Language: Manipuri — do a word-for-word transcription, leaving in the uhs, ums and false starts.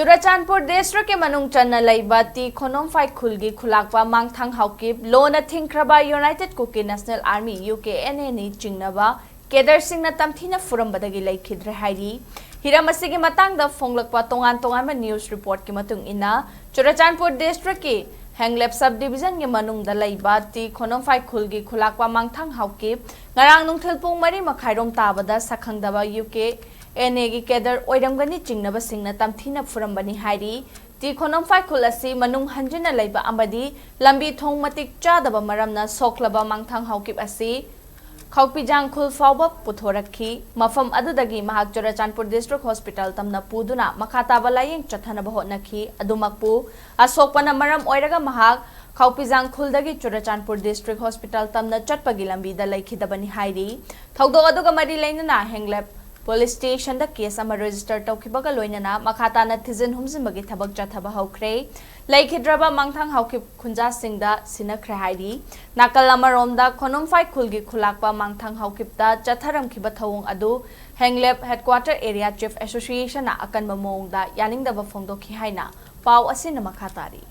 ꯆꯨꯔꯆꯥꯟꯄꯨꯔ ꯗꯤꯁꯇ꯭ꯔꯤꯛꯀꯤ ꯃꯅꯨꯡ ꯆꯟꯅ ꯂꯩꯕ ꯇꯤ ꯈꯣꯅꯣꯝꯐꯥꯏ ꯈꯨꯜꯒꯤ ꯈꯨꯂꯥꯛꯄ ꯃꯥꯡꯊꯥꯡ ꯍꯥꯎꯀꯤꯞ ꯂꯣꯟꯅ ꯊꯤꯡꯈ꯭ꯔꯕ united Kuki national army, U K N ꯑꯦꯅꯤ ꯆꯤꯡꯅꯕ ꯀꯦꯗꯔꯁꯤꯡꯅ ꯇꯝꯊꯤꯅ ꯐꯨꯔꯝꯕꯗꯒꯤ ꯂꯩꯈꯤꯗ꯭ꯔꯦ ꯍꯥꯏꯔꯤ꯫ ꯍꯤꯔꯝ ꯑꯁꯤꯒꯤ ꯃꯇꯥꯡꯗ ꯐꯣꯡꯂꯛꯄ ꯇꯣꯉꯥꯟ ꯇꯣꯉꯥꯟꯕ ꯅ꯭ꯌꯨꯁ ꯔꯤꯄꯣꯔꯠꯀꯤ ꯃꯇꯨꯡ ꯏꯟꯅ, ꯆꯨꯔꯆꯥꯟꯄꯨꯔ ꯗꯤꯁꯇ꯭ꯔꯤꯛꯀꯤ ꯍꯦꯡꯂꯦꯞ ꯁꯕ ꯗꯤꯕꯤꯖꯟꯒꯤ ꯃꯅꯨꯡꯗ ꯂꯩꯕ ꯇꯤ ꯈꯣꯅꯣꯝꯐꯥꯏ ꯈꯨꯜꯒꯤ ꯈꯨꯂꯥꯛꯄ ꯃꯥꯡꯊꯥꯡ ꯍꯥꯎꯀꯤꯞ ꯉꯔꯥꯡ ꯅꯨꯡꯊꯤꯜ ꯄꯨꯡ ꯃꯔꯤ ꯃꯈꯥꯏꯔꯣꯝ ꯇꯥꯕꯗ ꯁꯛꯈꯪꯗꯕ ꯌꯨ ꯀꯦ ꯑꯦꯟ ꯑꯦꯒꯤ ꯀꯦꯗꯔ ꯑꯣꯏꯔꯝꯒꯅꯤ ꯆꯤꯡꯅꯕꯁꯤꯡꯅ ꯇꯝꯊꯤꯅ ꯐꯨꯔꯝꯕꯅꯤ ꯍꯥꯏꯔꯤ꯫ ꯇꯤ ꯈꯣꯅꯣꯝꯐꯥꯏ ꯈꯨꯜ ꯑꯁꯤ ꯃꯅꯨꯡ ꯍꯟꯖꯤꯟꯅ ꯂꯩꯕ ꯑꯃꯗꯤ ꯂꯝꯕꯤ ꯊꯣꯡ ꯃꯇꯤꯛ ꯆꯥꯗꯕ ꯃꯔꯝꯅ ꯁꯣꯛꯂꯕ ꯃꯥꯡꯊꯥꯡ ꯍꯥꯎꯀꯤꯞ ꯑꯁꯤ ꯈꯥꯎꯄꯤꯖꯥꯡ ꯈꯨꯜ ꯐꯥꯎꯕ ꯄꯨꯊꯣꯔꯛꯈꯤ꯫ ꯃꯐꯝ ꯑꯗꯨꯗꯒꯤ ꯃꯍꯥꯛ ꯆꯨꯔꯆꯥꯟꯄꯨꯔ ꯗꯤꯁꯇ꯭ꯔꯤꯛ ꯍꯣꯁꯄꯤꯇꯥꯜ ꯇꯝꯅ ꯄꯨꯗꯨꯅ ꯃꯈꯥ ꯇꯥꯕ ꯂꯥꯌꯦꯡ ꯆꯠꯊꯅꯕ ꯍꯣꯠꯅꯈꯤ꯫ ꯑꯗꯨꯃꯛꯄꯨ ꯑꯁꯣꯛꯄꯅ ꯃꯔꯝ ꯑꯣꯏꯔꯒ ꯃꯍꯥꯛ ꯈꯥꯎꯄꯤꯖꯥꯡ ꯈꯨꯜꯗꯒꯤ ꯆꯨꯔꯆꯥꯟꯄꯨꯔ ꯗꯤꯁꯇ꯭ꯔꯤꯛ ꯍꯣꯁꯄꯤꯇꯥꯜ ꯇꯝꯅ ꯆꯠꯄꯒꯤ ꯂꯝꯕꯤꯗ ꯂꯩꯈꯤꯗꯕꯅꯤ ꯍꯥꯏꯔꯤ꯫ ꯊꯧꯗꯣꯛ ꯑꯗꯨꯒ ꯃꯔꯤ ꯂꯩꯅꯅ ꯍꯦꯡꯂꯦꯞ ꯄꯨꯂꯤꯁ ꯁ꯭ꯇꯦꯁꯟꯗ ꯀꯦꯁ ꯑꯃ ꯔꯦꯖꯤꯁꯇꯔ ꯇꯧꯈꯤꯕꯒ ꯂꯣꯏꯅꯅ ꯃꯈꯥ ꯇꯥꯅ ꯊꯤꯖꯤꯟ ꯍꯨꯝꯖꯤꯟꯕꯒꯤ ꯊꯕꯛ ꯆꯠꯊꯕ ꯍꯧꯈ꯭ꯔꯦ꯫ ꯂꯩꯈꯤꯗ꯭ꯔꯕ ꯃꯥꯡꯊꯥꯡ ꯍꯥꯎꯀꯤꯞ ꯈꯨꯟꯖꯥꯁꯤꯡꯗ ꯁꯤꯟꯅꯈ꯭ꯔꯦ ꯍꯥꯏꯔꯤ꯫ ꯅꯥꯀꯜ ꯑꯃꯔꯣꯝꯗ, ꯈꯣꯅꯨꯝꯐꯥꯏ ꯈꯨꯜꯒꯤ ꯈꯨꯂꯥꯛꯄ ꯃꯥꯡꯊꯥꯡ ꯍꯥꯎꯀꯤꯞꯇ ꯆꯠꯊꯔꯝꯈꯤꯕ ꯊꯧꯑꯣꯡ ꯑꯗꯨ ꯍꯦꯡꯂꯦꯞ ꯍꯦꯗꯀ꯭ꯋꯥꯇꯔ ꯑꯦꯔꯤꯌꯥ ꯆꯤꯐ ꯑꯦꯁꯣꯁꯤꯌꯦꯁꯟꯅ ꯑꯀꯟꯕ ꯃꯑꯣꯡꯗ ꯌꯥꯅꯤꯡꯗꯕ ꯐꯣꯡꯗꯣꯛꯈꯤ ꯍꯥꯏꯅ ꯄꯥꯎ ꯑꯁꯤꯅ ꯃꯈꯥ ꯇꯥꯔꯤ꯫